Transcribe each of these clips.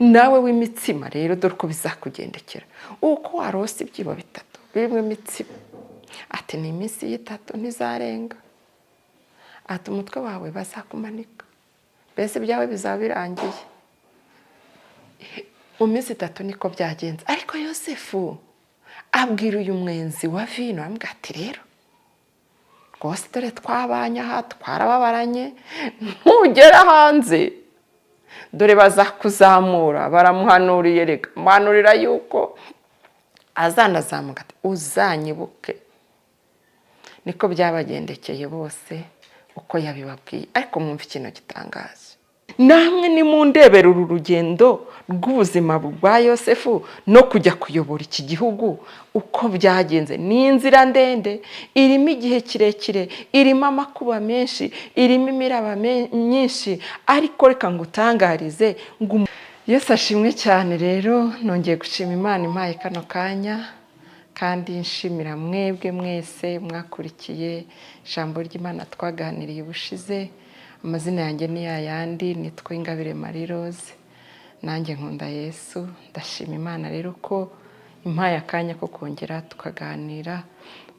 Nawe w'imitsima rero, dore uko bizakugendekera: uko warose ibyibo bitatu birimo imitsima, ati ni iminsi y'itatu ntizarenga, ati umutwe wawe bazakumanika, mbese ibyawe bizaba birangiye mu minsi 3. Niko byagenze. Ariko Yosefu abwira uyu mwenzi wa vino, aramubwira ati: "Rero rwose dore twabanye aha, twarababaranye, ntugera hanze dore bazakuzamura." Baramuhanuriye, reka muhanurira yuko azanazamuka, ati: "Uzanyibuke." Niko byabagendekeye bose uko yabibabwiye. Ariko mwumve ikintu gitangaje namwe, nimundebera uru rugendo rw'ubuzima bwa Yosefu no kujya kuyobora iki gihugu uko byagenze. Ni inzira ndende, irimo igihe kirekire, irimo amakuba menshi, irimo imiraba myinshi. Ariko reka ngutangarize ngo Yesu ashimwe cyane. Rero nongeye gushima Imana impaye kano kanya, kandi nshimira mwebwe mwese mwakurikiye ijambo ry'Imana twaganiriye ubushize. Amazina yanjye ni yayandi, nitwa Ingabire Marie Rose, nanjye nkunda Yesu. Ndashima Imana rero ko impaye akanya ko kongera tukaganira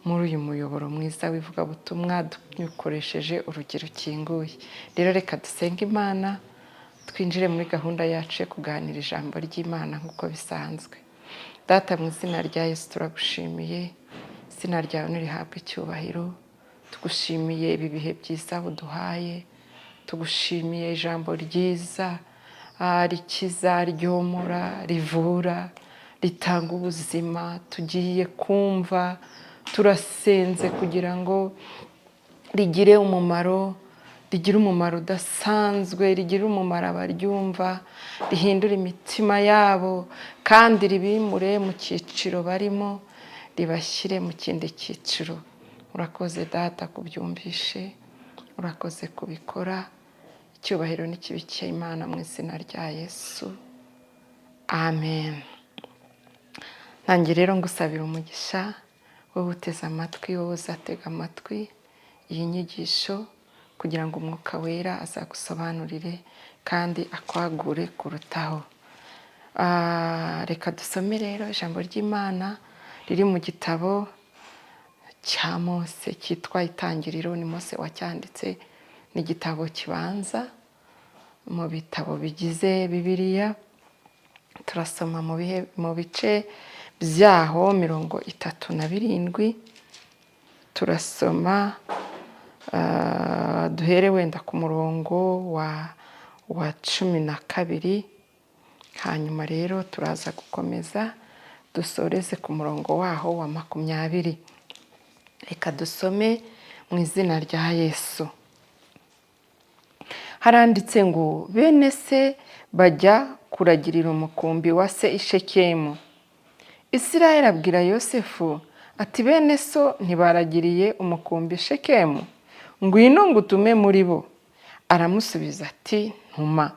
muri uyu muyoboro mwiza w'ivugabutumwa dukoresheje Urugi Rukinguye. Rero reka dusenge Imana, twinjire muri gahunda yacu yo kuganira ijambo ry'Imana nk'uko bisanzwe. Data, mu izina rya Yesu turagushimiye, izina ryawe ntirihabwe icyubahiro. Tugushimiye ibi bihe byiza uduhaye, tugushimiye ijambo ryiza rikiza, ryomora, rivura, ritanga ubuzima tugiye kumva. Turasenze kugira ngo rigire umumaro, rigire umumaro udasanzwe, rigire umumaro abaryumva, rihindure imitima yabo kandi ribimure mu cyiciro barimo, ribashyire mu kindi cyiciro. Urakoze Data kubyumvishe, urakoze kubikora. Icyubahiro n'ikibi cy'Imana mu izina rya Yesu, amen. Ntange rero ngusabira umugisha, wowe uteze amatwi, wowe uzatega amatwi iyi nyigisho, kugira ngo Umwuka Wera azagusobanurire kandi akwagure kurutaho. Reka dusome rero ijambo ry'Imana riri mu gitabo cya Mose cyitwa Itangiriro. Ni Mose wacyanditse, ni igitabo kibanza mu bitabo bigize Bibiliya. Turasoma mu bice byaho 37. Turasoma duhere wenda ku murongo wa 12, hanyuma rero turaza gukomeza dusoreze ku murongo waho wa 20. Reka dusome mu izina rya Yesu. Haranditse ngo: "Bene se bajya kuragirira umukumbi wa se i Shekemu. Isirayeli abwira Yosefu ati: 'Bene so ntibaragiriye umukumbi i Shekemu? Ngwino ngutume muri bo.' Aramusubiza ati: 'Ntuma.'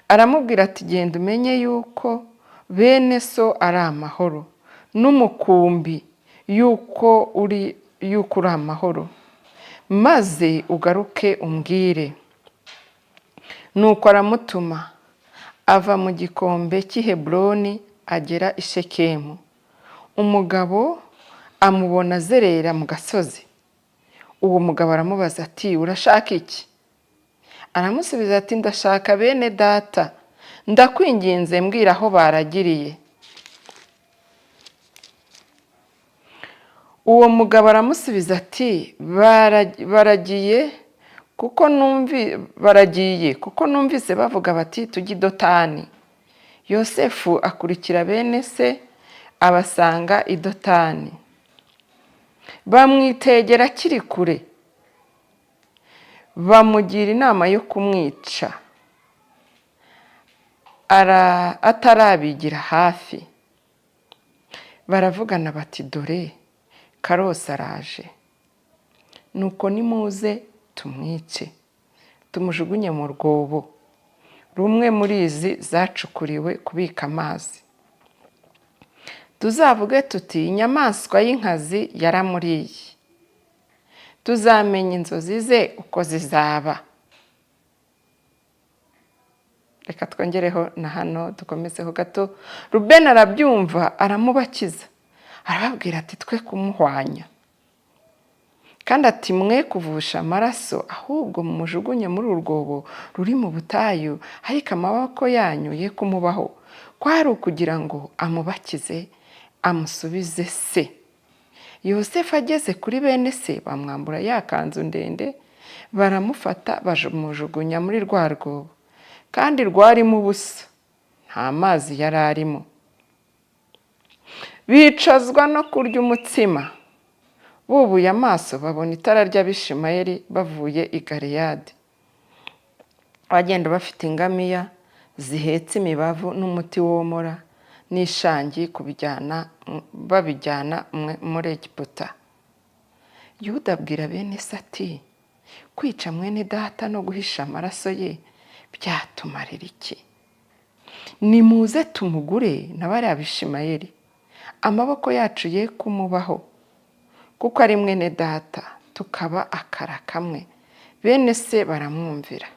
Aramubwira ati: 'Genda umenye yuko bene so ari amahoro, n'umukumbi yuko uri amahoro, maze ugaruke umbwire.' Nuko aramutuma, ava mu gikombe cy'i Heburoni, agera i Shekemu. Umugabo amubona azerera mu gasozi. Uwo mugabo aramubaza ati: 'Urashaka iki?' Aramusubiza ati: 'Ndashaka bene data, ndakwinginze mbwira aho baragiriye.' Uwo mugabo aramusubiza ati: 'Baragiye kuko numvise bavuga bati: Tujye i Dotani.' Yosefu akurikira bene se, abasanga i Dotani. Bamwitegera akiri kure, bamugira inama yo kumwica atarabigira hafi. Baravugana bati: 'Dore Karosi araje, nuko nimuze tumwice, tumujugunye mu rwobo rumwe muri izi zacukuriwe kubika amazi, tuzavuge tuti: Inyamaswa y'inkazi yaramuriye. Tuzamenya inzozi ze uko zizaba.'" Reka twongereho na hano dukomezeho gato. Rubeni arabyumva, aramubakiza, arababwira ati: "Twe kumuhwanya." Kandi ati: "Mwe kuvusha amaraso, ahubwo mumujugunye muri urwobo ruri mu butayu, ariko amaboko yanyu ye kumubaho." Kwari ukugira ngo amubakize, amusubize se. Yosefu ageze kuri bene se, bamwambura ya kanzu ndende, baramufata, bamujugunya muri rwa rwobo, kandi rwarimo ubusa, nta mazi yari arimo. Bicazwa no kurya umutsima. Bubuye amaso, babona itara ry'Abishimayeli bavuye i Galeyadi, bagenda bafite ingamiya zihetse imibavu n'umuti womora n'ishangi, kubijyana, babijyana muri Egiputa. Yuda abwira bene se ati: "Kwica mwene data no guhisha amaraso ye byatumarira iki? Nimuze tumugure na bariya Bishimayeli, amaboko yacu ye kumubaho, kuko ari mwene data, tukaba akara kamwe." Bene se baramwumvira.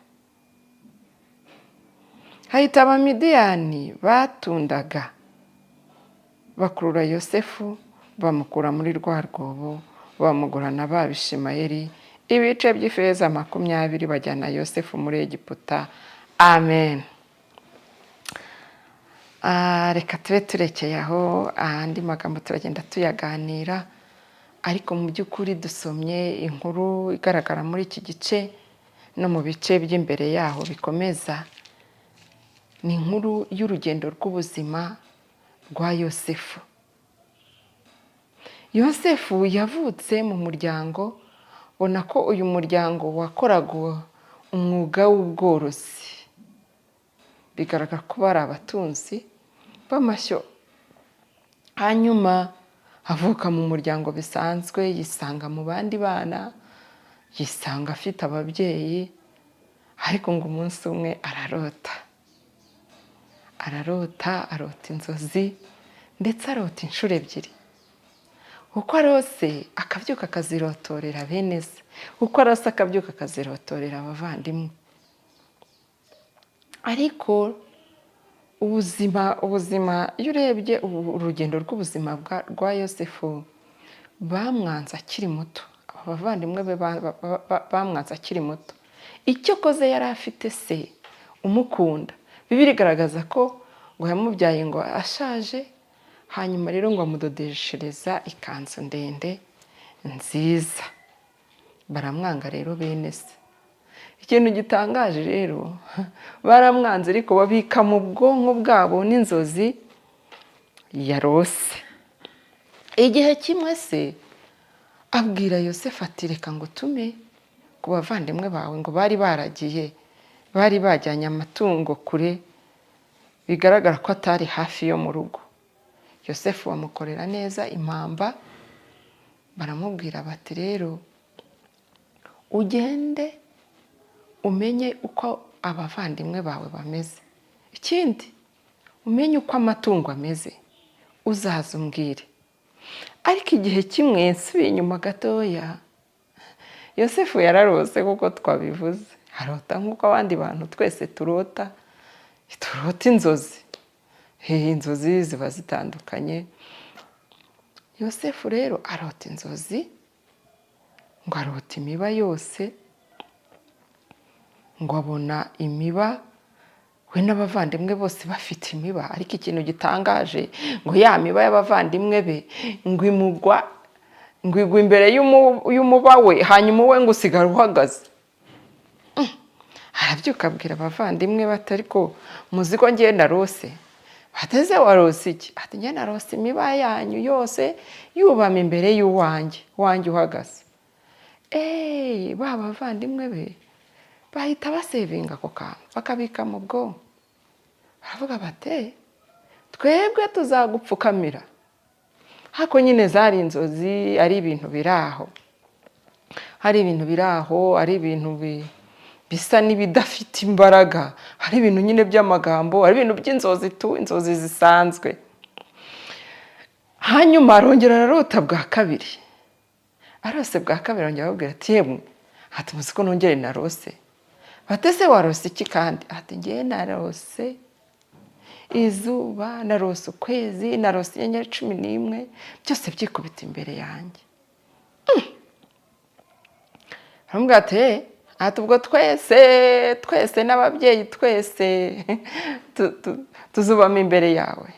Hahita Abamidiyani batundaga, bakurura Yosefu, bamukura muri rwa rwobo, bamugurana ba Bishimayeli ibice by'ifeza 20, bajyana Yosefu muri Egiputa. Amen. Reka tube turekeye aho. Andi magambo turagenda tuyaganira, ariko mu by'ukuri dusomye inkuru igaragara muri iki gice no mu bice by'imbere yaho bikomeza. Ni inkuru y'urugendo rw'ubuzima rwa Yosefu. Yosefu yavutse mu muryango, ubona ko uyu muryango wakoraga umwuga w'ubworozi. Bigaragara ko bari abatunzi b'amashyo. Hanyuma avuka mu muryango bisanzwe, yisanga mu bandi bana, yisanga afite ababyeyi. Ariko ngo umunsi umwe ararota, ararota, arota inzozi, ndetse arota inshuro ebyiri. Uko arose akabyuka akazirotorera bene se, uko arose akabyuka akazirotorera abavandimwe. Ariko ubuzima, iyo urebye urugendo rw'ubuzima rwa Yosefu, bamwanze akiri muto. Aba bavandimwe be bamwanze akiri muto. Icyo akoze, yari afite se umukunda. Bibiliya igaragaza ko ngo yamubyaye ngo ashaje, hanyuma rero ngo amudodeshereza ikanzu ndende nziza. Baramwanga rero bene se. Ikintu gitangaje rero, baramwanze, ariko babika mu bwonko bwabo n'inzozi yarose. Igihe kimwe se abwira Yosefu ati: "Reka ngo utume ku bavandimwe bawe." Ngo bari baragiye, bari bajyanye amatungo kure, bigaragara ko atari hafi yo mu rugo. Yosefu bamukorera neza impamba, baramubwira bati: "Rero ugende umenye uko abavandimwe bawe bameze, ikindi umenye uko amatungo ameze, uzaza umbwire." Ariko igihe kimwe, nsubiye inyuma gatoya, Yosefu yararose nk'uko twabivuze, arota nk'uko abandi bantu twese turota, turota inzozi. Inzozi ziba zitandukanye. Yosefu rero arota inzozi, ngo arota imiba yose, ngo abona imiba, we n'abavandimwe bose bafite imiba. Ariko ikintu gitangaje, ngo ya miba y'abavandimwe be ngo imugwa, ngo igwa imbere y'umuba we, hanyuma we ngo usigara uhagaze. Arabyuka abwira abavandimwe bati: "Ariko muzi ko ngiye narose?" Bateze: "Warose iki?" Ati: "Ngiye narose imiba yanyu yose yubama imbere y'uwanjye, wanjye uhagaze." Eee, ba bavandimwe be bahita basevinga ako kantu, bakabika mu bwonko, baravuga bati: "Twebwe tuzagupfukamira." Hako nyine zari inzozi, ari ibintu biri aho, hari ibintu biri aho, ari ibintu bisa n'ibidafite imbaraga, hari ibintu nyine by'amagambo, hari ibintu by'inzozi tu, inzozi zisanzwe. Hanyuma arongera ararota bwa kabiri. Arose bwa kabiri, arongera arababwira ati: "Yemwe," ati, "muzi ko nongere narose?" Batese warose iki kandi? Ati ngewe narose izuba, narose ukwezi, narose inyenyeri 11, byose byikubita imbere yanjye. Aramubwira ati ati ubwo twese twese n'ababyeyi twese tuzubama imbere yawe,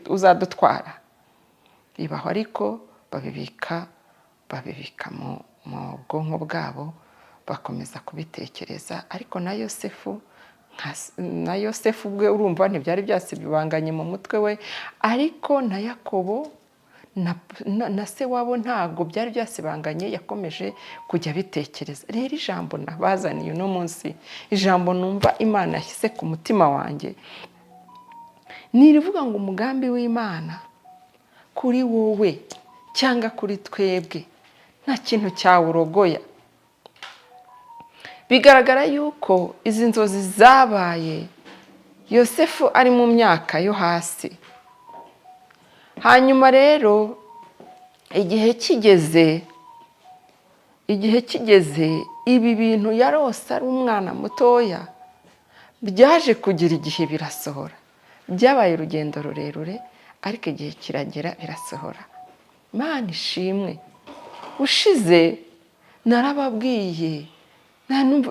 uzadutwara. Bibaho, ariko babibika mu bwonko bwabo, bakomeza kubitekereza. Ariko na Yosefu ubwe urumva ntibyari byasibanganye mu mutwe we, ariko na Yakobo na se wabo ntabwo byari byasibanganye, yakomeje kujya abitekereza. Rero ijambo nabazaniye uno munsi, ijambo numva Imana yashyize ku mutima wanjye, ni irivuga ngo umugambi w'Imana kuri wowe cyangwa kuri twebwe nta kintu cyawurogoya. Bigaragara yuko izi nzozi zabaye Yosefu ari mu myaka yo hasi. Hanyuma rero igihe kigeze, ibi bintu yarose ari umwana mutoya byaje kugira igihe birasohora. Byabaye urugendo rurerure, ariko igihe kiragera birasohora. Imana ishimwe. Ushize narababwiye,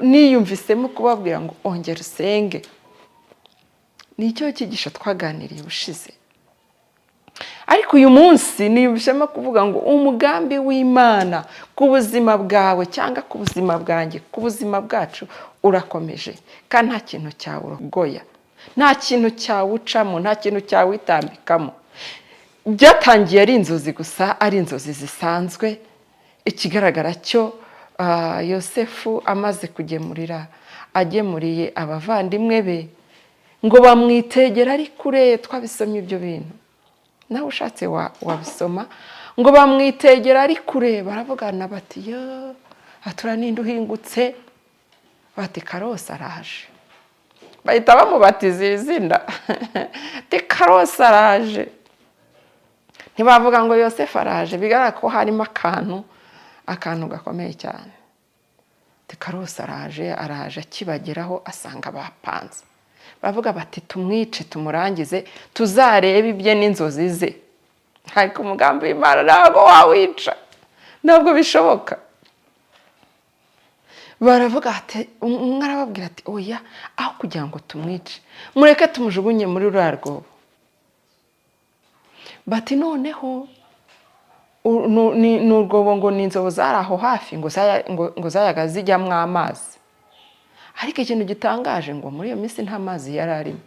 niyumvisemo kubabwira ngo ongera usenge. Ni icyo cyigisho twaganiriye ubushize, ariko uyu munsi niyumvisemo kuvuga ngo umugambi w'Imana ku buzima bwawe cyangwa ku buzima bwanjye, ku buzima bwacu, urakomeje, kandi nta kintu cyawurogoya, nta kintu cyawucamo, nta kintu cyawitambikamo. Byatangiye ari inzozi gusa, ari inzozi zisanzwe. Ikigaragara cyo, Yosefu amaze kugemurira, agemuriye abavandimwe be, ngo bamwitegera ari kure. Twabisomye ibyo bintu, nawe ushatse wabisoma. Ngo bamwitegera ari kure, baravugana bati: "Yo, atura ninde uhingutse?" Bati: "Karosi araje." Bahita bamubatiza izina, ati: "Karosi araje." Ntibavuga ngo Yosefu araje. Bigaragara ko harimo akantu gakomeye cyane. Ati: "Karosi araje." Araje, akibageraho asanga bapanze. Bavuga bati: "Tumwice, tumurangize, tuzarebe ibye n'inzozi ze." Ariko umugambi w'Imana ntabwo wawica, ntabwo bishoboka. Baravuga ati, umwe arababwira ati: "Oya, aho kugira ngo tumwice, mureke tumujugunye muri ruriya rwobo." Bati noneho ni urwobo, ngo ni inzobo zari aho hafi, ngo zayaga zijyamo amazi. Ariko ikintu gitangaje, ngo muri iyo minsi nta mazi yari arimo.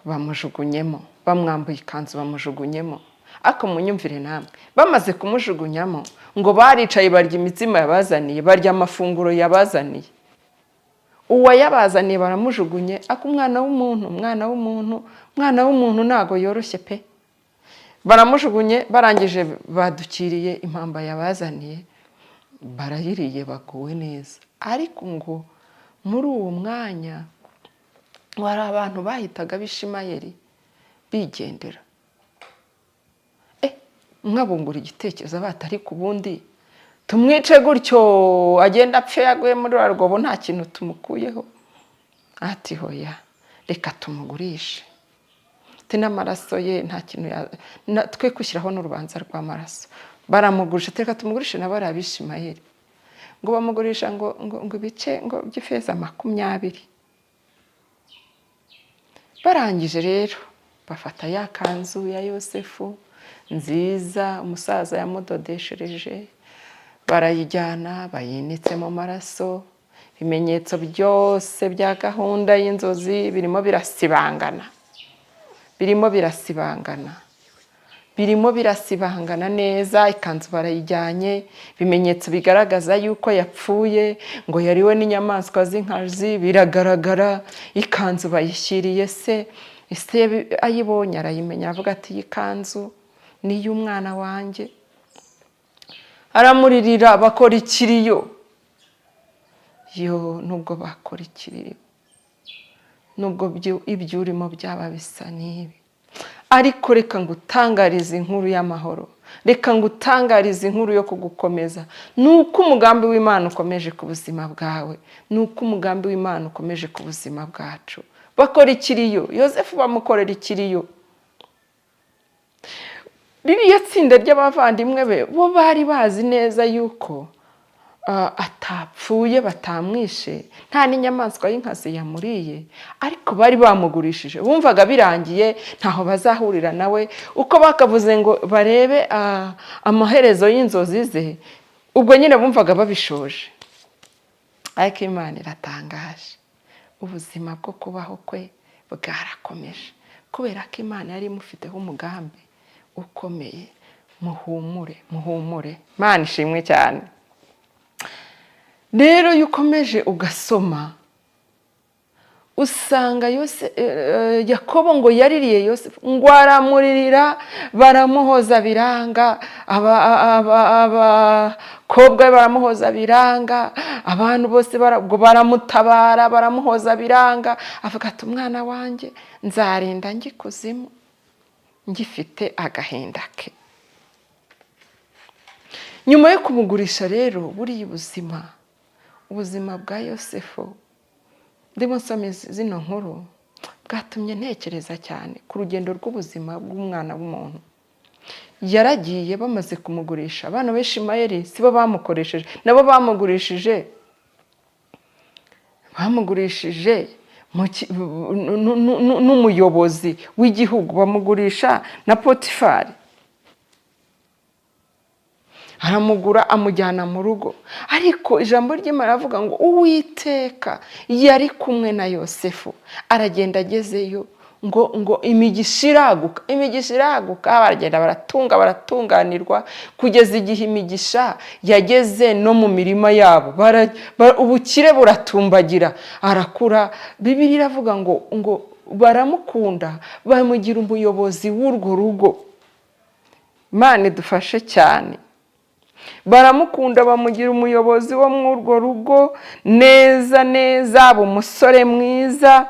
Bamujugunyemo, bamwambuye ikanzu, bamujugunyemo. Ariko munyumvire namwe, bamaze kumujugunyamo, ngo baricaye barya imitsima yabazaniye, barya amafunguro yabazaniye. Uwayabazaniye baramujugunye. Ariko umwana w'umuntu, umwana w'umuntu, umwana w'umuntu ntabwo yoroshye pe. Baramujugunye, barangije badukiriye impamba yabazaniye, barayiriye, baguwe neza. Ariko ngo muri uwo mwanya ngo hari abantu bahitaga b'Ishimayeli bigendera, mwabungura igitekerezo batari ku bundi: "Tumwice gutyo, agenda apfe yaguye muri rwa rwobo, nta kintu tumukuyeho." Ati: "Hoya, reka tumugurishe." Ati: "N'amaraso ye nta kintu twe kwishyiraho n'urubanza rw'amaraso." Baramugurisha. "Reka tumugurishe na bariya Bishimayeli." Ngo bamugurisha ngo ibice ngo by'ifeza 20. Barangije rero bafata ya kanzu ya Yosefu nziza umusaza yamudodeshereje, barayijyana, bayinitse mu maraso. Ibimenyetso byose bya gahunda y'inzozi birimo birasibangana, birimo birasibangana, birimo birasibangana neza. Ikanzu barayijyanye, ibimenyetso bigaragaza yuko yapfuye, ngo yariwe n'inyamaswa z'inkazi, biragaragara. Ikanzu bayishyiriye se. Ise ayibonye arayimenya, avuga ati: "Iyi kanzu ni iy'umwana wanjye." Aramuririra, bakora ikiriyo. Yo, nubwo bakora ikiriyo, nubwo ibyo urimo byaba bisa n'ibi, ariko reka ngo utangarize inkuru y'amahoro. Reka ngutangarize inkuru yo kugukomeza. Ni uko umugambi w'Imana ukomeje ku buzima bwawe, ni uko umugambi w'Imana ukomeje ku buzima bwacu. Bakora ikiriyo, Yosefu bamukorera ikiriyo. Ririya tsinda ry'abavandimwe be bo bari bazi neza yuko atapfuye, batamwishe, nta n'inyamaswa y'inkazi yamuriye, ariko bari bamugurishije. Bumvaga birangiye, ntaho bazahurira nawe. Uko bakavuze ngo barebe amaherezo y'inzozi ze, ubwo nyine bumvaga babishoje. Ariko Imana iratangaje, ubuzima bwo kubaho kwe bwarakomeje kubera ko Imana yari imufiteho umugambi ukomeye. Muhumure, muhumure, Imana ishimwe cyane. Rero iyo ukomeje ugasoma, usanga Yakobo ngo yaririye Yosefu, ngo aramuririra, baramuhoza biranga, abakobwa be baramuhoza biranga, abantu bose ngo baramutabara, baramuhoza biranga. Avuga ati: "Umwana wanjye nzarinda njye ikuzimu ngifite agahinda ke." Nyuma yo kumugurisha rero, buriya ubuzima bwa Yosefu, ndimo nsoma zino nkuru, bwatumye ntekereza cyane ku rugendo rw'ubuzima bw'umwana w'umuntu. Yaragiye, bamaze kumugurisha, abana b'Ishimayeli si bo bamukoresheje, nabo bamugurishije n'umuyobozi w'igihugu, bamugurisha na Potifari, aramugura, amujyana mu rugo. Ariko ijambo ry'Imana rivuga ngo Uwiteka yari kumwe na Yosefu. Aragenda, agezeyo ngo imigisha iraguka, imigisha iraguka, baragenda baratunga, baratunganirwa, kugeza igihe imigisha yageze no mu mirima yabo. Ubukire buratumbagira, arakura. Bibiliya iravuga ngo baramukunda, bamugira umuyobozi w'urwo rugo. Imana idufashe cyane. Baramukunda, bamugira umuyobozi wo muri urwo rugo neza neza, aba umusore mwiza.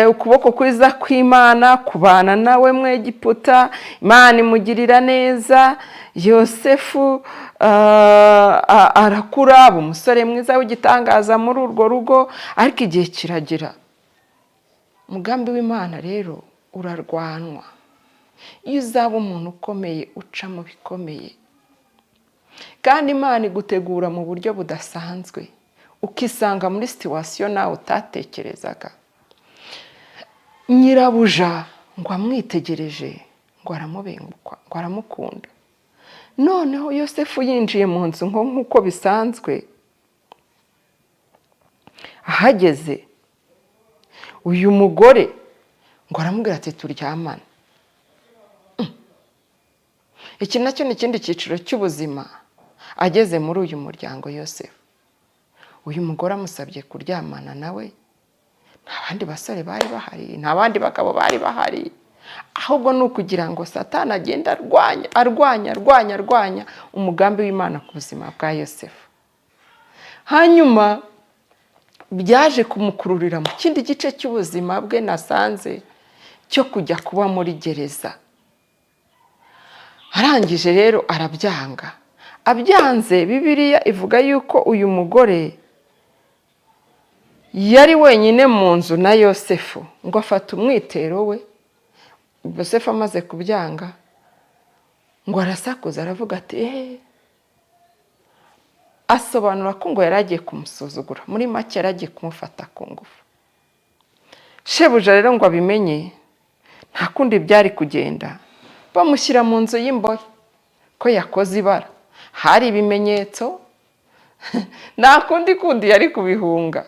Ukuboko kwiza kw'Imana kubana nawe mu Egiputa, Imana imugirira neza. Yosefu arakura, aba umusore mwiza w'igitangaza muri urwo rugo. Ariko igihe kiragera, umugambi w'Imana rero urarwanwa. Iyo uzaba umuntu ukomeye, uca mu bikomeye, kandi Imana igutegura mu buryo budasanzwe, ukisanga muri situation nawe utatekerezaga. Nyirabuja ngo amwitegereje, ngo aramubengukwa, ngo aramukunda. Noneho Yosefu yinjiye mu nzu nko nk'uko bisanzwe, ahageze uyu mugore ngo aramubwira ati: "Turyamane." Iki nacyo ni ikindi cyiciro cy'ubuzima. Ageze muri uyu muryango Yosefu, uyu mugore amusabye kuryamana nawe. Nta bandi basore bari bahari, nta bandi bagabo bari bahari, ahubwo ni ukugira ngo Satani agende arwanya, arwanya, arwanya, arwanya umugambi w'Imana ku buzima bwa Yosefu. Hanyuma byaje kumukururira mu kindi gice cy'ubuzima bwe nasanze cyo kujya kuba muri gereza. Arangije rero arabyanga. Abyanze, Bibiliya ivuga yuko uyu mugore yari wenyine mu nzu na Yosefu, ngo afate umwitero we. Yosefu amaze kubyanga, ngo arasakuza, aravuga ati: "Eee!" Asobanura ko ngo yari agiye kumusuzugura, muri make yari agiye kumufata ku ngufu. Shebuja rero ngo abimenye, nta kundi byari kugenda, bamushyira mu nzu y'imbohe ko yakoze ibara. Hari ibimenyetso, nta kundi kundi yari kubihunga.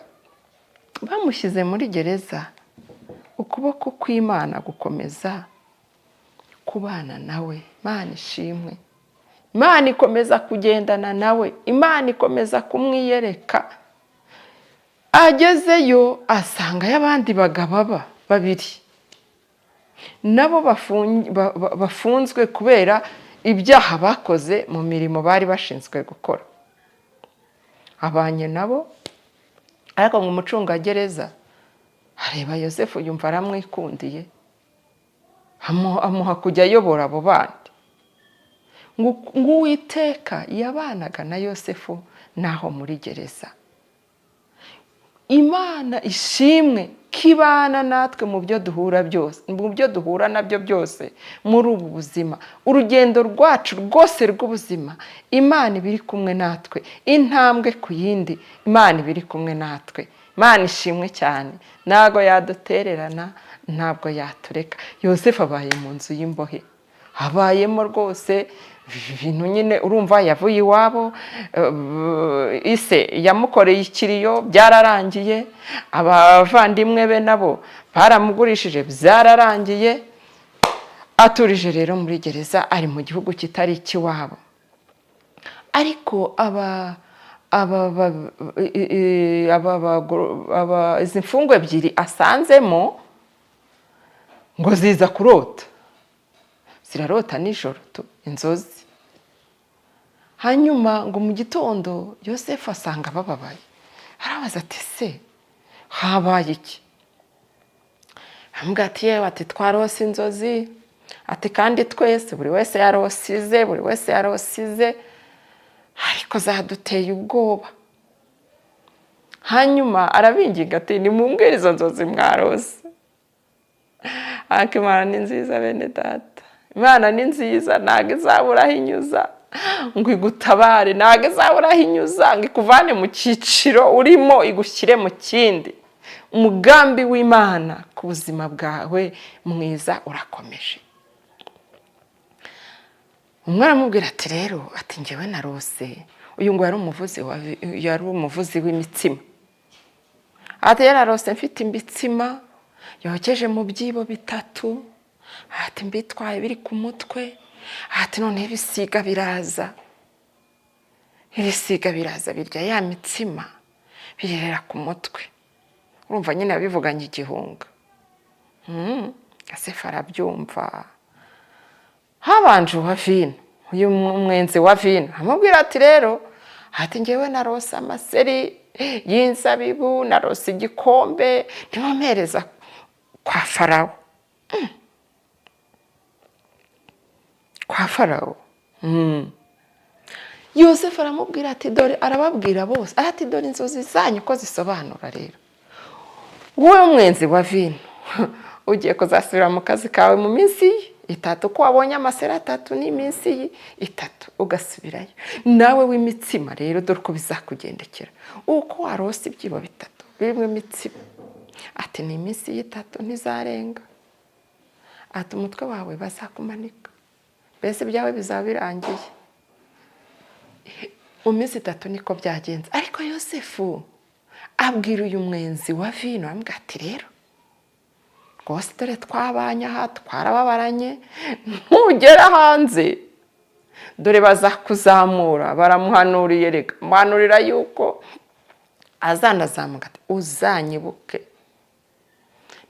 Bamushyize muri gereza, ukuboko kw'Imana gukomeza kubana nawe. Imana ishimwe. Imana ikomeza kugendana nawe, Imana ikomeza kumwiyereka. Agezeyo asangayo abandi bagabo aba babiri, nabo bafunzwe kubera ibyaha bakoze mu mirimo bari bashinzwe gukora. Abanye nabo, ariko ngo umucungagereza areba Yosefu, yumva aramwikundiye, amuha kujya ayobora abo bandi. Ngo Uwiteka yabanaga na Yosefu naho muri gereza. Imana ishimwe kibana natwe mu byo duhura byose, mu byo duhura nabyo byose muri ubu buzima, urugendo rwacu rwose rw'ubuzima. Imana iba iri kumwe natwe intambwe ku yindi. Imana iba iri kumwe natwe. Imana ishimwe cyane, ntabwo yadutererana, ntabwo yatureka. Yosefu abaye mu nzu y'imbohe, abayemo rwose ibintu nyine. Urumva yavuye iwabo, ise yamukoreye ikiriyo, byararangiye. Abavandimwe be nabo baramugurishije, byararangiye. Aturije rero muri gereza, ari mu gihugu kitari icy'iwabo. Ariko aba aba aba izi mfungwa ebyiri asanzemo ngo ziza kurota, zirarota nijoro inzozi. Hanyuma ngo mu gitondo Yosefu asanga bababaye, arabaza ati: "Se habaye iki?" Aramubwira ati: "Yewe," ati, "twarose inzozi," ati, "kandi twese, buri wese yarose ize, buri wese yarose ize, ariko zaduteye ubwoba." Hanyuma arabinginga ati: "Nimumbwire izo nzozi mwarose." Ariko Imana ni nziza, bene Data, Imana ni nziza. Ntabwo izabura aho inyuza ngo igutabare, ntabwo izabura aho inyuza ngo ikuvane mu cyiciro urimo igushyire mu kindi. Umugambi w'Imana ku buzima bwawe mwiza urakomeje. Umwe aramubwira ati: "Rero," ati, "ngewe narose." Uyu ngo yari umuvuzi w'imitsima. Ati: "Yararose mfite imitsima yokeje mu byibo bitatu," ati, "mbitwaye biri ku mutwe," ati, "noneho ibisiga biraza, ibisiga biraza birya ya mitsima, birerera ku mutwe." Urumva nyine yabivuganye igihunga. Yosefu arabyumva. Habanje uwa vino, uyu mwenzi wa vino, amubwira ati: "Rero," ati, "ngewe narose amaseri y'inzabibu, narose igikombe ntiwampereza kwa Farawo." Kwa Farawo. Yosefu aramubwira ati: "Dore," arababwira bose ati: "Dore inzozi zanyu uko zisobanura. Rero wowe mwenzi wa vino, ugiye kuzasubira mu kazi kawe mu minsi ye 3. Uko wabonye amaseri 3 n'iminsi ye 3, ugasubirayo. Nawe w'imitsima rero, dore uko bizakugendekera. Uko warose ibyibo bitatu birimo imitsima," ati, "ni iminsi y'itatu, ntizarenga," ati, "umutwe wawe bazakumanika, mbese ibyawe bizaba birangiye mu minsi 3." Niko byagenze. Ariko Yosefu abwira uyu mwenzi wa vino, aramubwira ati: "Rero rwose, dore twabanye aha, twarababaranye, ntugera hanze dore bazakuzamura." Baramuhanuriye, reka muhanurira yuko azanazamuka, ati: "Uzanyibuke."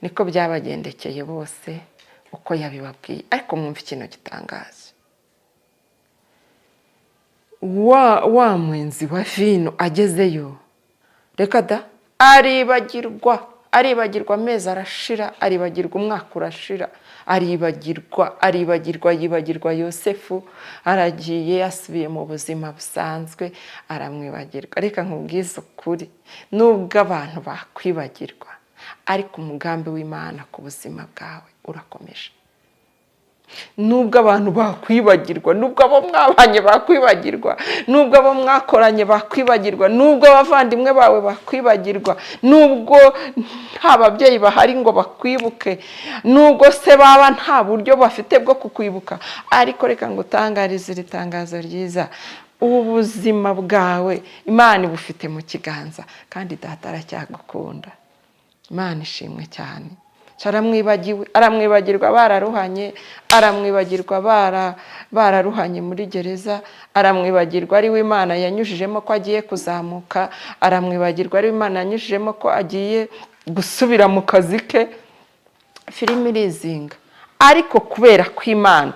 Niko byabagendekeye bose uko yabibabwiye. Ariko mwumva ikintu gitangaje: wa mwenzi wa vino agezeyo, reka da, aribagirwa, aribagirwa. Amezi arashira, aribagirwa, umwaka urashira, aribagirwa, aribagirwa, yibagirwa Yosefu. Aragiye, yasubiye mu buzima busanzwe, aramwibagirwa. Reka nkubwize ukuri, nubwo abantu bakwibagirwa, ariko umugambi w'Imana ku buzima bwawe urakomeje. Nubwo abantu bakwibagirwa, nubwo abo mwabanye bakwibagirwa, nubwo abo mwakoranye bakwibagirwa, nubwo abavandimwe bawe bakwibagirwa, nubwo nta babyeyi bahari ngo bakwibuke, nubwo se baba nta buryo bafite bwo kukwibuka, ariko reka ngo utangarize iri tangazo ryiza: ubuzima bwawe Imana ibufite mu kiganza, kandi Data aracyagukunda. Imana ishimwe cyane. Aramwibagiwe, aramwibagirwa bararuhanye, aramwibagirwa bararuhanye muri gereza, aramwibagirwa ari we Imana yanyujijemo ko agiye kuzamuka, aramwibagirwa ari we Imana yanyujijemo ko agiye gusubira mu kazi ke. Filime irizinga. Ariko kubera ko Imana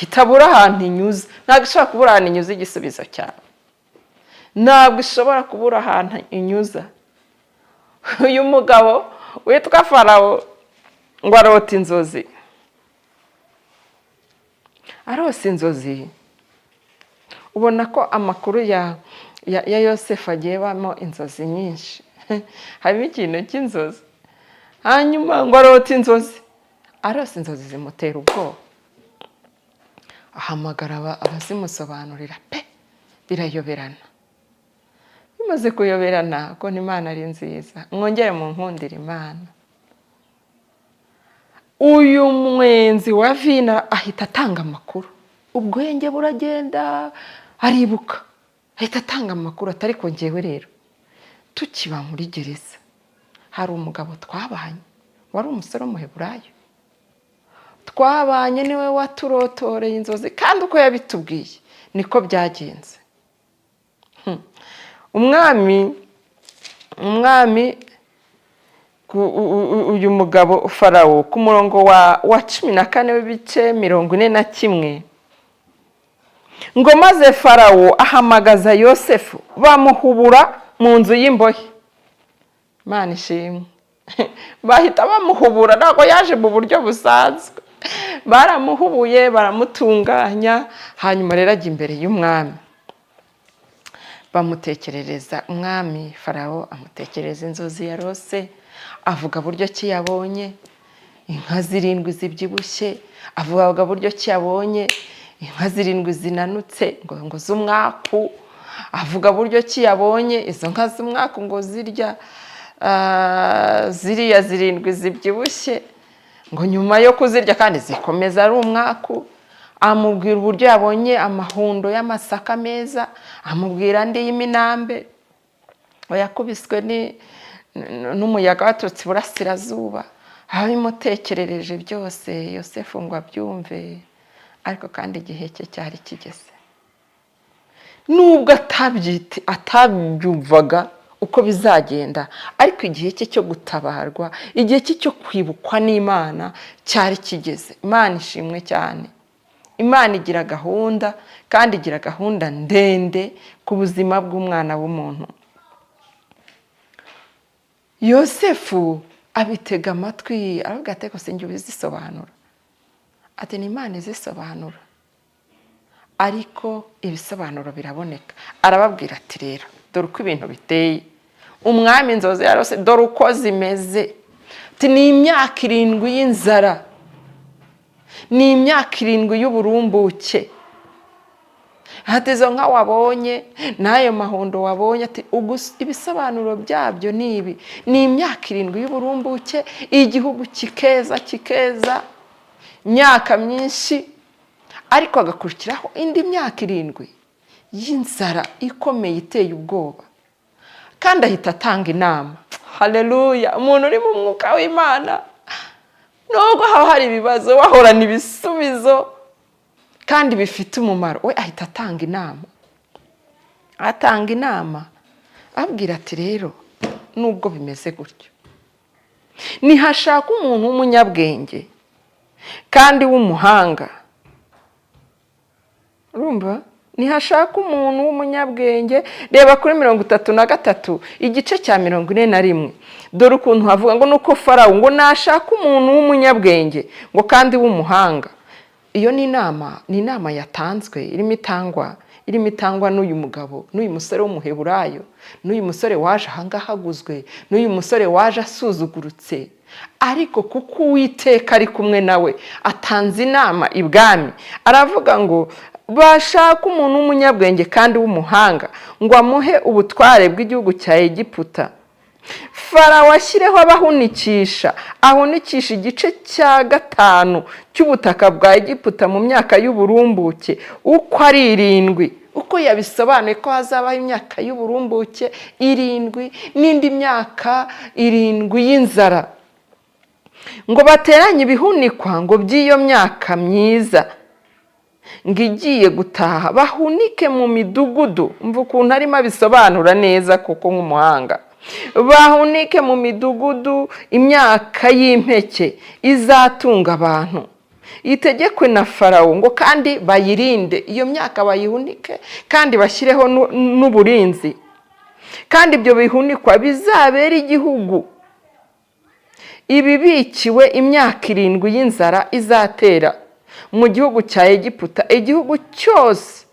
itabura ahantu inyuze, ntabwo ishobora kubura ahantu inyuza igisubizo cyawe, ntabwo ishobora kubura ahantu inyuza. Uyu mugabo witwa Farawo ngo arota inzozi, arose inzozi. Ubona ko amakuru ya Yosefu agiye bamo inzozi nyinshi, harimo ikintu cy'inzozi. Hanyuma ngo arota inzozi, arose inzozi zimutera ubwoba, ahamagara abazimusobanurira pe, birayoberana. Bimaze kuyoberana, ko Imana ari nziza, mwongere mu nkundira Imana. Uyu mwenzi wa vino ahita atanga amakuru, ubwenge buragenda, aribuka, ahita atanga amakuru atari ko: "Ngewe rero tukiba muri gereza hari umugabo twabanye wari umusore w'Umuheburayo twabanye, niwe waturotoreye inzozi, kandi uko yabitubwiye niko byagenze." Umwami uyu mugabo Farawo, ku murongo wa 14 w'ibice 41, ngo maze Farawo ahamagaza Yosefu, bamuhubura mu nzu y'imbohe. Imana ishimwe, bahita bamuhubura, ntabwo yaje mu buryo busanzwe, baramuhubuye, baramutunganya. Hanyuma rero ajya imbere y'umwami, bamutekerereza, umwami Farawo amutekerereza inzozi yarose, avuga buryo ki yabonye inka zirindwi zibyibushye, avuga buryo ki yabonye inka zirindwi zinanutse ngo z'umwaku, avuga buryo ki yabonye izo nka z'umwaku ngo zirya ziriya zirindwi zibyibushye, ngo nyuma yo kuzirya kandi zikomeza ari umwaku. Amubwira uburyo yabonye amahundo y'amasaka meza, amubwira andi y'iminambe yakubiswe n'umuyaga waturutse iburasirazuba. Abimutekerereje byose, Yosefu ngo abyumve. Ariko kandi igihe cye cyari kigeze, nubwo atabyumvaga uko bizagenda, ariko igihe cye cyo gutabarwa, igihe cye cyo kwibukwa n'Imana cyari kigeze. Imana ishimwe cyane. Imana igira gahunda, kandi igira gahunda ndende ku buzima bw'umwana w'umuntu. Yosefu abitega amatwi, aravuga ati: "Ariko sinjye ubizisobanura." Ati: "Ni Imana izisobanura, ariko ibisobanuro biraboneka." Arababwira ati: "Rero dore uko ibintu biteye." Umwami inzozi yarose dore uko zimeze. Ati: "Ni imyaka 7 y'inzara, ni imyaka 7 y'uburumbuke." Ati: "Izo nka wabonye n'ayo mahundo wabonye," ati, "ibisobanuro byabyo ni ibi: ni imyaka 7 y'uburumbuke, igihugu kikeza, kikeza imyaka myinshi, ariko hagakurikiraho indi myaka 7 y'inzara ikomeye iteye ubwoba." Kandi ahita atanga inama. Hareruya! Umuntu uri mu mwuka w'Imana, nubwo haba hari ibibazo, wahorana ibisubizo kandi bifite umumaro. We ahita atanga inama, atanga inama abwira ati: "Rero nubwo bimeze gutyo, ntihashaka umuntu w'umunyabwenge kandi w'umuhanga." Urumva, ntihashaka umuntu w'umunyabwenge. Reba kuri 33, igice cya 41, dore ukuntu havuga ngo: "Nuko Farawo ngo nashaka umuntu w'umunyabwenge ngo kandi w'umuhanga." Iyo ni inama, ni inama yatanzwe, irimo itangwa n'uyu mugabo, n'uyu musore w'Umuheburayo, n'uyu musore waje ahangaha aguzwe, n'uyu musore waje asuzugurutse, ariko kuko Uwiteka ari kumwe nawe, atanze inama ibwami. Aravuga ngo bashaka umuntu w'umunyabwenge kandi w'umuhanga, ngo amuhe ubutware bw'igihugu cya Egiputa. Farawo ashyireho abahunikisha, ahunikisha igice cya gatanu cy'ubutaka bwa Egiputa mu myaka y'uburumbuke uko ari 7. Uko yabisobanuye ko hazabaho imyaka y'uburumbuke 7 n'indi myaka 7 y'inzara, ngo bateranye ibihunikwa ngo by'iyo myaka myiza ngo igiye gutaha, bahunike mu midugudu. Mva ukuntu arimo abisobanura neza kuko nk'umuhanga: bahunike mu midugudu imyaka y'impeke izatunga abantu, itegekwe na Farawo, ngo kandi bayirinde iyo myaka, bayihunike kandi bashyireho n'uburinzi, kandi ibyo bihunikwa bizabera igihugu ibibikiwe imyaka 7 y'inzara izatera mu gihugu cya Egiputa, igihugu cyose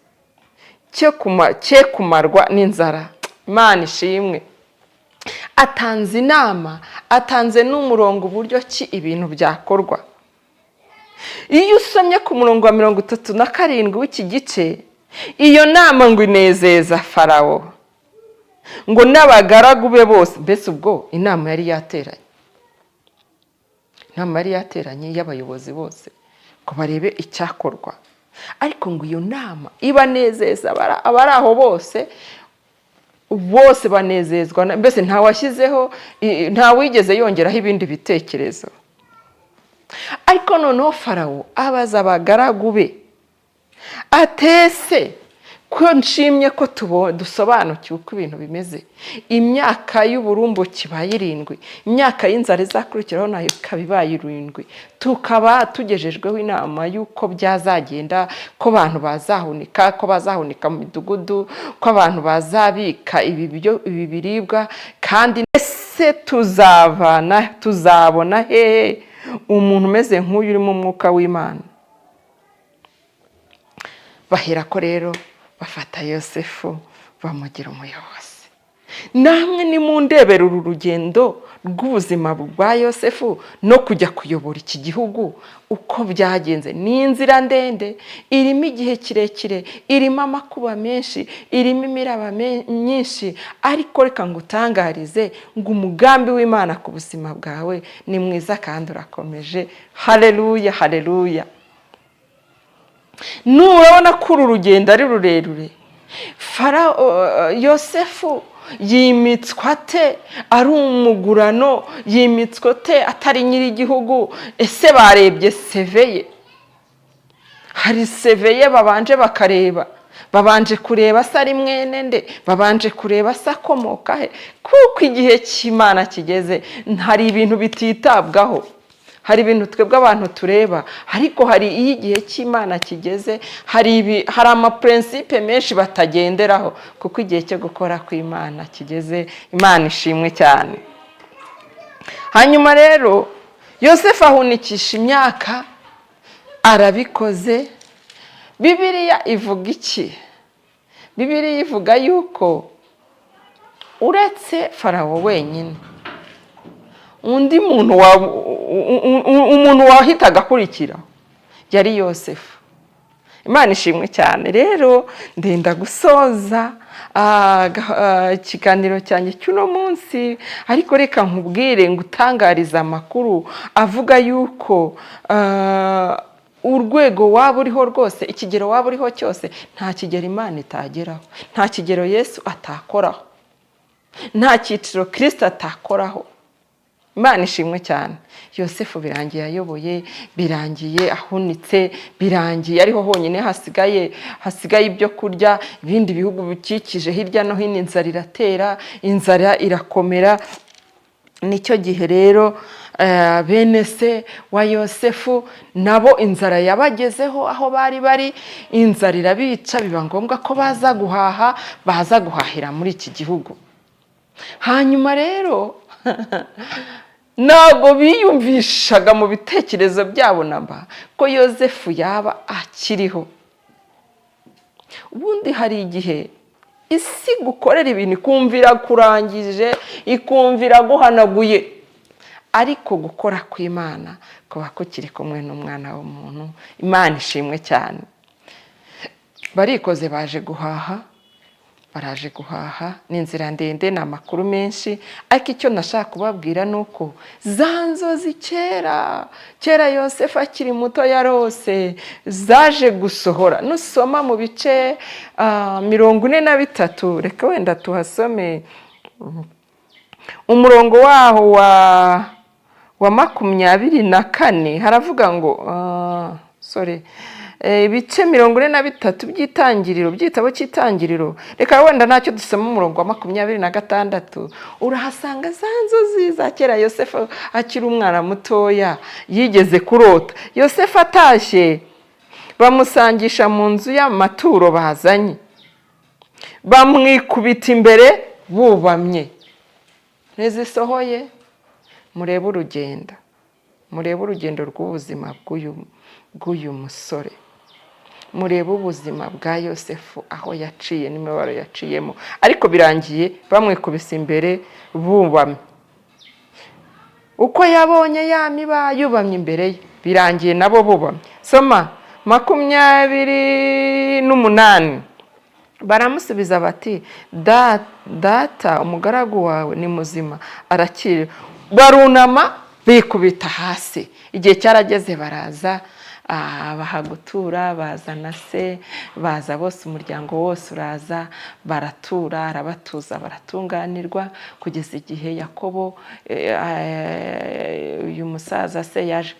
Cye kumarwa n'inzara. Imana ishimwe. Atanze inama, atanze n'umurongo uburyo ki ibintu byakorwa. Iyo usomye ku murongo wa 37 w'iki gice, iyo nama ngo inezeza Farawo ngo n'abagaragu be bose. Mbese ubwo inama yari yateranye, inama yari yateranye y'abayobozi bose ngo barebe icyakorwa, ariko ngo iyo nama ibanezeza abari aho bose, bose banezezwa. Mbese ntawashyizeho, ntawigeze yongeraho ibindi bitekerezo. Ariko noneho Farawo abaza abagaragu be atese ko nshimye ko dusobanukiwe uko ibintu bimeze, imyaka y'uburumbuke ibaye 7, imyaka y'inzara izakurikiraho nayo ikaba ibaye 7, tukaba tugejejweho inama y'uko byazagenda, ko abantu bazahunika, ko bazahunika mu midugudu, ko abantu bazabika ibi biribwa, kandi ese tuzavana, tuzabona hehe umuntu umeze nk'uyu urimo umwuka w'Imana? Bahera ko rero bafata Yosefu bamugira umuyobozi. Namwe nimundebera uru rugendo rw'ubuzima bwa Yosefu no kujya kuyobora iki gihugu uko byagenze. Ni inzira ndende irimo igihe kirekire, irimo amakuba menshi, irimo imiraba myinshi, ariko reka ngo utangarize ngo umugambi w'Imana ku buzima bwawe ni mwiza kandi urakomeje. Hareruya, hareruya! Nurabona ko uru rugendo ari rurerure. Yosefu yimitswa ate ari umugurano? Yimitswa ate atari nyir'igihugu? Ese barebye CV ye? Hari CV ye babanje bakareba, babanje kureba se ari mwene nde, babanje kureba se akomoka he? Kuko igihe cy'Imana kigeze hari ibintu bititabwaho. Hari ibintu twebwe abantu tureba, ariko hari iyo igihe cy'Imana kigeze hari amaprincipe menshi batagenderaho, kuko igihe cyo gukora kw'Imana kigeze. Imana ishimwe cyane. Hanyuma rero Yosefu ahunikisha imyaka, arabikoze. Bibiliya ivuga iki? Bibiliya ivuga yuko uretse Farawo wenyine, undi muntu, umuntu wahitaga akurikira yari Yosefu. Imana ishimwe cyane. Rero ndenda gusoza ikiganiro cyanjye cy'uno munsi, ariko reka nkubwire ngo utangarize amakuru avuga yuko urwego waba uriho rwose, ikigero waba uriho cyose, nta kigero Imana itageraho, nta kigero Yesu atakoraho, nta cyiciro Kirisita atakoraho. Imana ishimwe cyane. Yosefu birangiye ayoboye, birangiye ahunitse, birangiye ariho honyine hasigaye ibyo kurya. Ibindi bihugu bikikije hirya no hino inzara iratera, inzara irakomera. Nicyo gihe rero bene se wa Yosefu nabo inzara yabagezeho aho bari bari, inzara irabica, biba ngombwa ko baza guhaha, baza guhahira muri iki gihugu. Hanyuma rero ntabwo biyumvishaga mu bitekerezo byabo namba ko Yosefu yaba akiriho. Ubundi hari igihe isi gukorera ibintu ikumvira kurangije, ikumvira guhanaguye, ariko gukora kw'Imana kuba kukiri kumwe n'umwana w'umuntu. Imana ishimwe cyane. Barikoze, baje guhaha, baraje guhaha. Ni inzira ndende, ni amakuru menshi, ariko icyo nashaka kubabwira ni uko za nzozi kera kera Yosefu akiri muto yarose zaje gusohora. Nusoma mu bice 43, reka wenda tuhasome umurongo waho wa 24, haravuga ngo, sorry, ibice 43 by'Itangiriro, by'igitabo cy'Itangiriro, reka wenda ntacyo dusoma umurongo wa 26, urahasanga za nzozi za kera Yosefu akiri umwana mutoya yigeze kurota. Yosefu atashye bamusangisha mu nzu y'amaturo bazanye, bamwikubita imbere bubamye. Ntizisohoye? Murebe urugendo, murebe urugendo rw'ubuzima bw'uyu musore. Murebe ubuzima bwa Yosefu, aho yaciye n'imibabaro yaciyemo, ariko birangiye bamwikubise imbere bubamye. Uko yabonye ya miba yubamye imbere ye, birangiye nabo bubamye. Soma 28. Baramusubiza bati: "Data, umugaragu wawe ni muzima, arakira." Barunama bikubita hasi. Igihe cyarageze, baraza, baha gutura, bazana se, baza bose, umuryango wose uraza, baratura, arabatuza, baratunganirwa, kugeza igihe Yakobo, uyu musaza se, yaje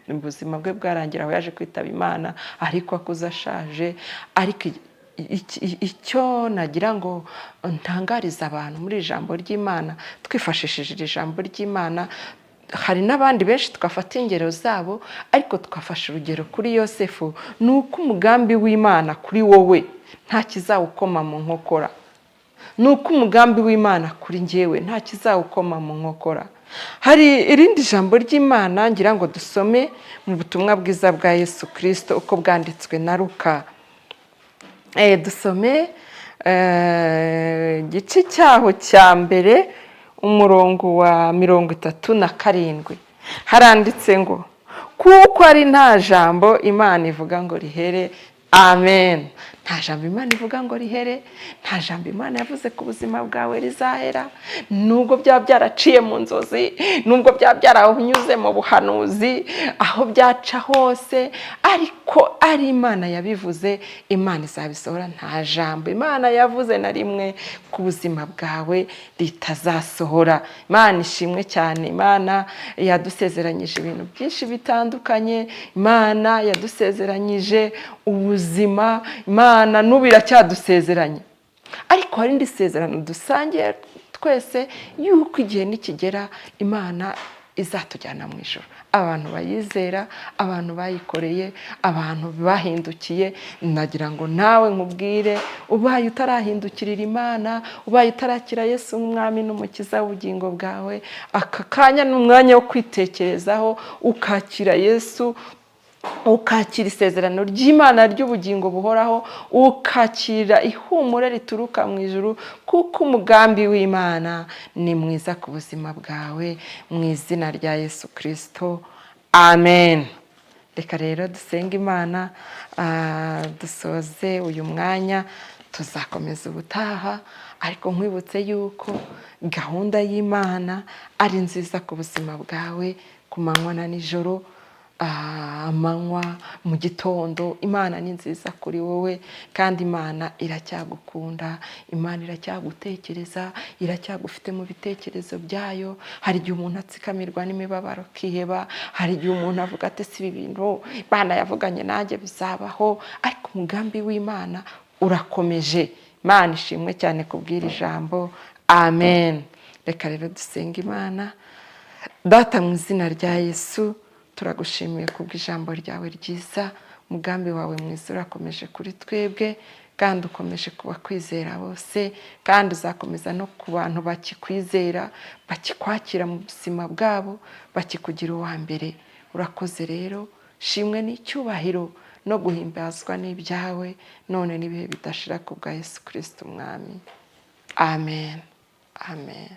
ubuzima bwe bwarangira aho, yaje kwitaba Imana, ariko akuze ashaje. Ariko icyo nagira ngo ntangarize abantu muri iri jambo ry'Imana, twifashishije iri jambo ry'Imana, hari n'abandi benshi twafata ingero zabo, ariko twafashe urugero kuri Yosefu, ni uko umugambi w'Imana kuri wowe nta kizawukoma mu nkokora, ni uko umugambi w'Imana kuri njyewe nta kizawukoma mu nkokora. Hari irindi jambo ry'Imana ngira ngo dusome mu butumwa bwiza bwa Yesu Kirisito uko bwanditswe na Luka. Dusome igice cyaho cya mbere, umurongo wa 37. Haranditse ngo: "Kuko ari nta jambo Imana ivuga ngo rihere." Amen. Nta jambo Imana ivuga ngo rihere. Nta jambo Imana yavuze ku buzima bwawe rizahera, nubwo byaba byaraciye mu nzozi, nubwo byaba byaranyuze mu buhanuzi, aho byaca hose, ariko ari Imana yabivuze, Imana izabisohora. Nta jambo Imana yavuze na rimwe ku buzima bwawe ritazasohora. Imana ishimwe cyane. Imana yadusezeranyije ibintu byinshi bitandukanye. Imana yadusezeranyije ubuzima. Imana n'ubu iracyadusezeranya, ariko hari indi sezerano dusangiye twese, yuko igihe nikigera Imana izatujyana mu ijoro. Abantu bayizera, abantu bayikoreye, abantu bahindukiye. Nagira ngo nawe nkubwire, ubaye utarahindukirira Imana, ubaye utarakira Yesu nk'umwami n'umukiza w'ubugingo bwawe, aka kanya ni umwanya wo kwitekerezaho, ukakira Yesu, ukakira isezerano ry'Imana ry'ubugingo buhoraho, ukakira ihumure rituruka mu ijuru, kuko umugambi w'Imana ni mwiza ku buzima bwawe. Mu izina rya Yesu Kirisito, amen. Reka rero dusenge Imana, dusoze uyu mwanya, tuzakomeza ubutaha. Ariko nkwibutse yuko gahunda y'Imana ari nziza ku buzima bwawe, ku manywa na nijoro, amanywa, mu gitondo. Imana ni nziza kuri wowe, kandi Imana iracyagukunda, Imana iracyagutekereza, iracyagufite mu bitekerezo byayo. Hari igihe umuntu atsikamirwa n'imibabaro akiheba, hari igihe umuntu avuga ati: "Si ibi bintu Imana yavuganye nanjye bizabaho?" Ariko umugambi w'Imana urakomeje. Imana ishimwe cyane kubw'iri jambo. Amen. Reka rero dusenge Imana. Data, mu izina rya Yesu, turagushimiye kubw'ijambo ryawe ryiza. Umugambi wawe mwiza urakomeje kuri twebwe, kandi ukomeje kuba kwizera bose, kandi uzakomeza no ku bantu bakikwizera, bakikwakira mu buzima bwabo, bakikugira uwa mbere. Urakoze rero. Shimwe n'icyubahiro no guhimbazwa n'ibyawe, none n'ibihe bidashira, ku bwa Yesu Kirisito Umwami. Amen, amen.